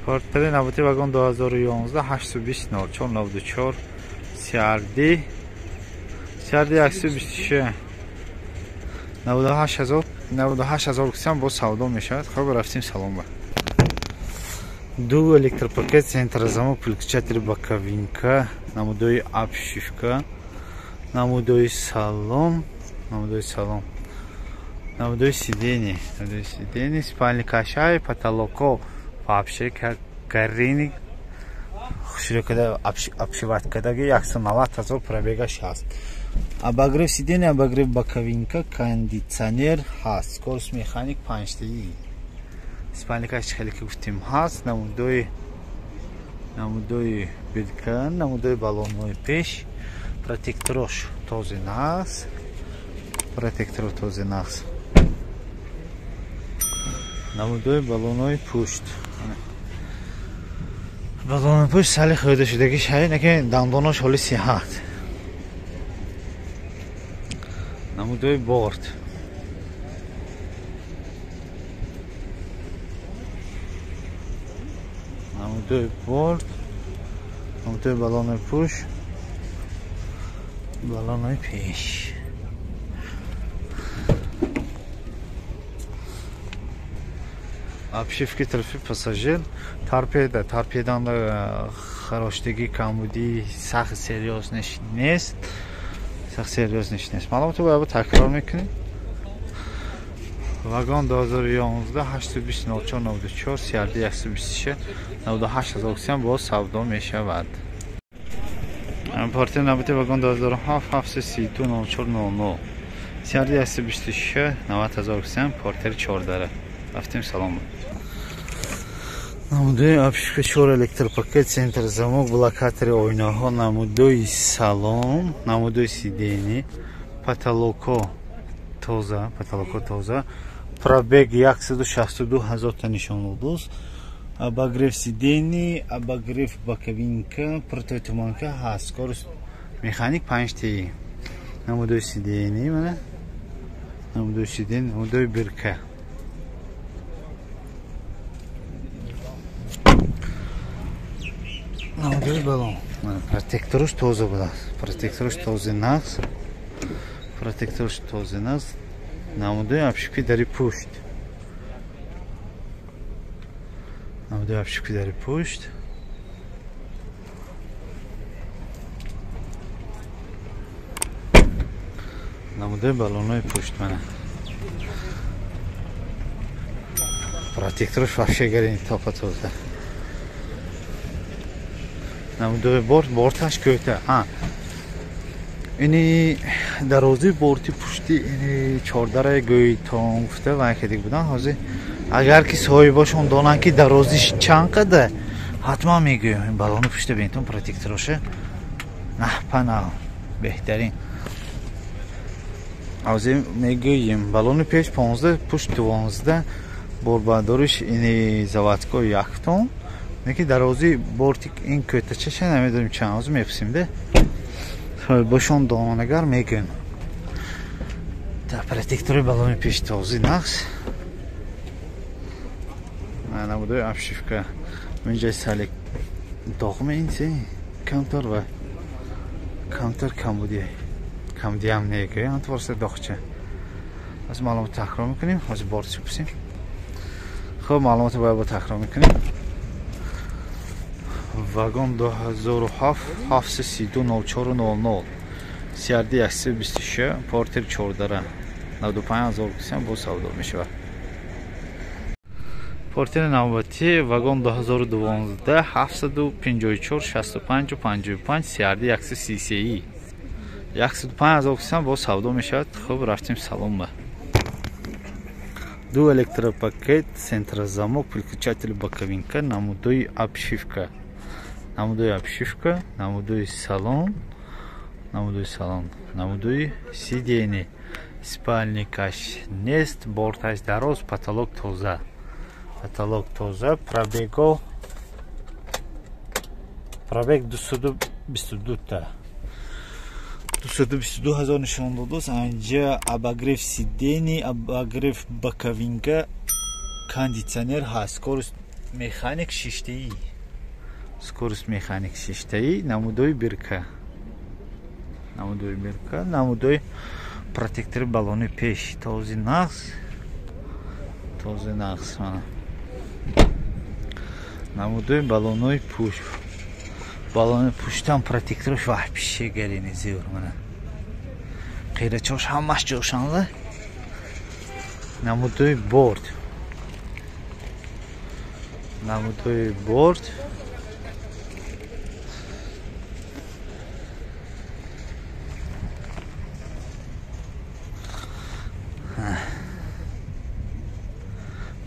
Портери навбати вагон 2011 820 04 94 CRD CRD 126 98000 98000 кисам боз савдо мешавад. Хоб, рафтим, салом ба. Ду электропакет, центрозамок, включатель боковинка, намудои обшивка, намудои салон, намудои салон, намудои сиденье, намудои сиденье, спальни кашай, потолоко вообще гарини хушрӯ обшивать кадаги, 190 ҳазор пробегаш ҳаст. Обогрев сиденье, обогрев боковинка, кондитсионер ҳаст, скорость механик 5 ти. Спальникаш хеле ки гуфтем ҳаст, намудои бирка, намудои баллонҳои пеш, протекторош този нағз, протекторо този нағз, намудои баллонҳои пушт, баллони пушт сали хӯрда шудагӣ шай, наки дандонош ҳоли сиҳат. Намудои борт, намудои борт, намудои баллони пушт, баллони пеш. Обшивки тарафи пассажир, торпеда, торпеданда хароштагӣ, камбудӣ сахт серьёзнеш нест, сахт серьёзнеш нест. Маълумотро бояд такрор мекунем. Вагон 2011 820 04 94 CRD 126 98 ҳазор кисам боз савдо мешавад. Партия навбати вагон 2007 732 04 00 CRD 126 90 ҳазор кисам, портери 14. Рафтем, салом. Намудои обшивка, чор электропакет, центр замок, блокатори оинаҳо, намудои салон, намудои сиденье, потолоко тоза, потолоко тоза, пробег 162 ҳазор та нишон додааст. Обогрев сиденье, обогрев боковинка, противотуманка ҳаст, скорость механик 5 ти. Намудои сиденье, мана намудои сиденье, намудои бирка. Намудои балон. Протекторуш тоза будааст. Протекторуш тоза нағз. Протекторуш тоза нағз. Намудои обшивки дари пушт. Намудои обшивки дари пушт. Намудои баллонҳои пушт мана. Протекторуш вообще гарин топа тоза. Намудои борт, борташ кӯта. А. Ини дарозии борти пушти ини чордараи гӯйтон гуфта вай кадик будан. Ҳозир агар ки соҳибошон донанд, ки дарозиш чанд қадар, ҳатман мегӯям. Ин баллони пушта бинтон, протектороша наҳпана беҳтарин. Ҳозир мегӯем, баллони пеш 15, пушт 12, борбардориш ини заводской яктон. Неки дарозии борти ин кӯтачаша намедонем чанд, ҳозир мепурсем де. Соҳибошон донагар мегӯем. Протектори баллони пеш този нағз. Намудои обшивка. Инҷа сали доғме ин си камтар ва камтар камбудия. Камбудиям негӯям, антворса доғча. Аз маълумот такрор мекунем, ҳозир борт пурсем. Хуб, маълумотро бояд бо такрор мекунем. Вагон 2007 732 04 00 CRD 126, портер 14, 95 ҳазор кисам боз савдо мешавад. Портери навбатӣ вагон 2012 754 65 55 CRD 133, 105 ҳазор кисам боз савдо мешавад. Хуб, рафтем, салом ба. Ду электропакет, центрозамок, переключатель боковинка, намудои обшивка, намудои обшивка, намудои салон, намудои салон, намудои сиденье, спальникаш нест, борташ дароз, потолок тоза, потолок тоза, пробего пробег 222 та, 222 ҳазор нишон додааст. Анҷа обогрев сиденье, обогрев боковинка, кондитсионер ҳаст, скорость механик шиштаи. Скорость механик шиштаи, намудои бирка. Намудои бирка, намудои протектори баллони пеш, този нақс. Този нақс мана. Намудои баллонои пушт. Баллони пуштам протекторш ваҳпише гарини зиёр мана. Қирачош ҳамаш ҷошанла. Намудои борд. Намудои борд.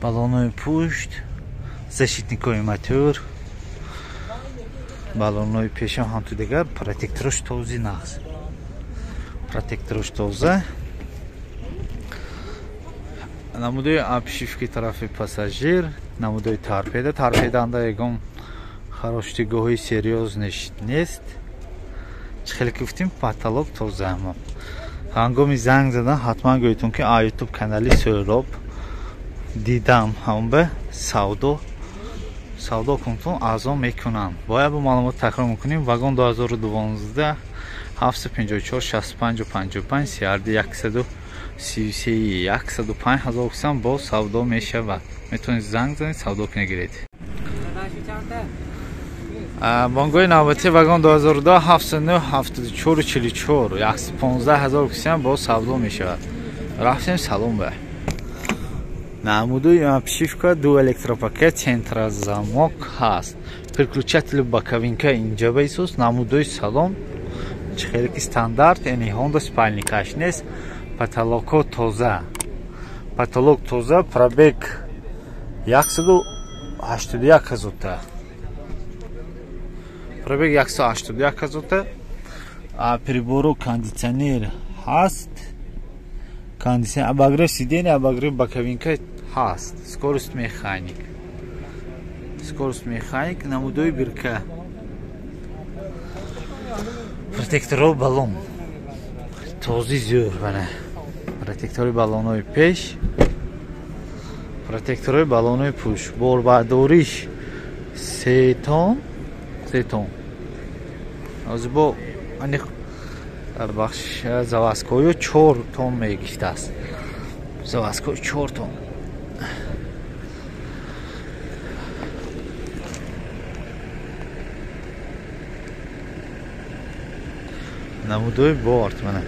Баллонои пушт, защитникои мотор, баллонои пешам ҳамту дигар, протекторош този нағз. Протекторош тоза. Намудои обшивки тарафи пассажир, намудои торпеда. Торпеданда ягон хароштигоҳи серьёзнеш нест. Чӣ хеле ки гуфтем, потолок тоза. Ҳангоми занг задан ҳатман гӯйтон ки YouTube канали Сӯҳроб дидам, ҳамба савдо кунтон арзон мекунам. Бояд бо маълумот такрор мекунем. Вагон 2012 754 65 55 CRD 133 105 ҳазор кисам бо савдо мешавад. Метавонед занг занед, савдо кунед, гиред. Бонгаи навбатӣ вагон 2002 709 74 44 115 ҳазор кисам бо савдо мешавад. Рафтем салон ба. Намудои обшивка, ду электропакет, центрозамок ҳаст. Переключатели боковинка инҷа ба исос. Намудои салон чӣ хеле ки стандарт, яъне Honda спальникаш нест. Потолоко тоза. Потолок тоза, пробег 181 ҳазорта. Пробег 181 ҳазорта. Прибору кондитсионер ҳаст. Кондиционер, обогрев сиденья, обогрев боковинка ҳаст. Скорость механик. Скорость механик, намудои бирка. Протекторҳо баллон. Този зӯр бана. Протектори баллонҳои пеш, протекторҳои баллонҳои пушт. Борбардориш 3 тон, 3 тон. Ҳозир бо аниқ бахш заводскою 4 тон мегирифтааст. Заводскою 4 тон. Намудои борд мана.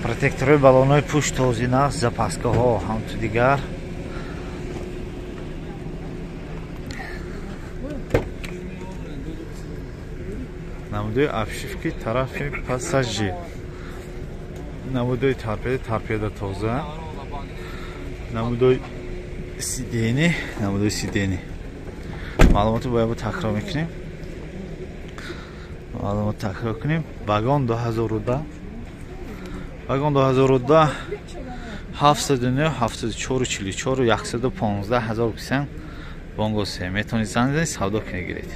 Протекторҳои баллонҳои пушт този нағз, запаскаҳо ҳамту дигар. Намудои обшивки тарафи пассажир. Намудои торпеда, торпеда тоза. Намудои сидени, намудои сидени. Маълумотро бояд такрор мекунем. Маълумот такрор кунем. Вагон 2010. Вагон 2010 709 74 44 115 ҳазор кисам бонго се. Метавонед занг занед, савдо кунед, гиред.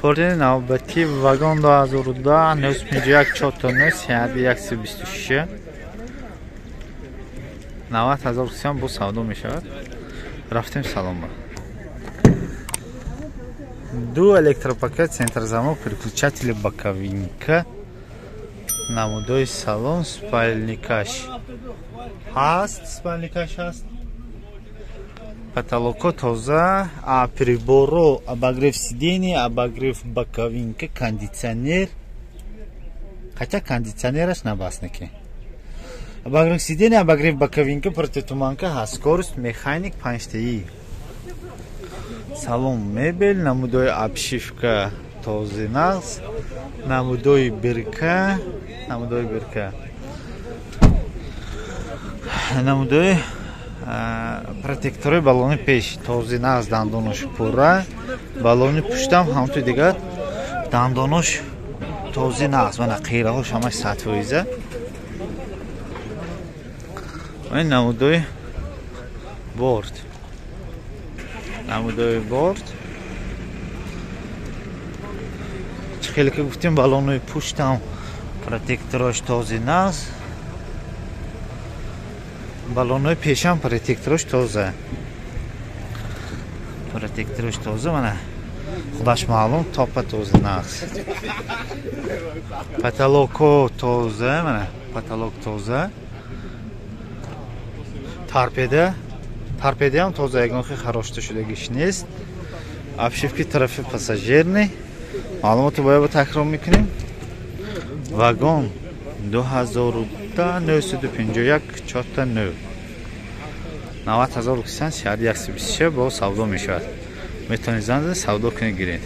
Портини навбатӣ вагон 2010 951 49 126 90 ҳазор кисам бо савдо мешавад. Рафтем салон ба. Ду электропакет, центрозамок, переключатели боковинка. Намудои салон, спальникаш ҳаст, спальникаш ҳаст. Потолоко тоза, а приборо обогрев сиденья, обогрев боковинка, кондиционер. Хотя кондиционераш набастники. Обогрев сиденья, обогрев боковинка, протитуманка ҳаст. Скорость механик 5Ти. Салон мебел, намудои обшивка този нағз, намудои бирка, намудои бирка. Намудои протектори баллони пеш този нағз, дандонош пурра, баллони пуштам ҳамту дигар дандонош този нағз, мана қираҳош ҳамаш 100%. Ин намудои борд. Намудои борд. Чӣ хеле ки гуфтем, баллонои пуштам протекторош този нағз. Баллонҳои пешам, протекторош тоза, протекторош тоза. Мана, худаш маълум, топа тоза, нағз. Потолоко тоза, мана, потолок тоза. Торпеда, торпедаам тоза, ягон хел харошта шудагиш нест. Обшивки тарафи пассажирный. Маълумотро бояд такрор мекунем: вагон 2010, 951, чорта нӯ, 90 000 кисан, 126 бо савдо мешавад. Метавонед занг зад, савдо кунед, гиред.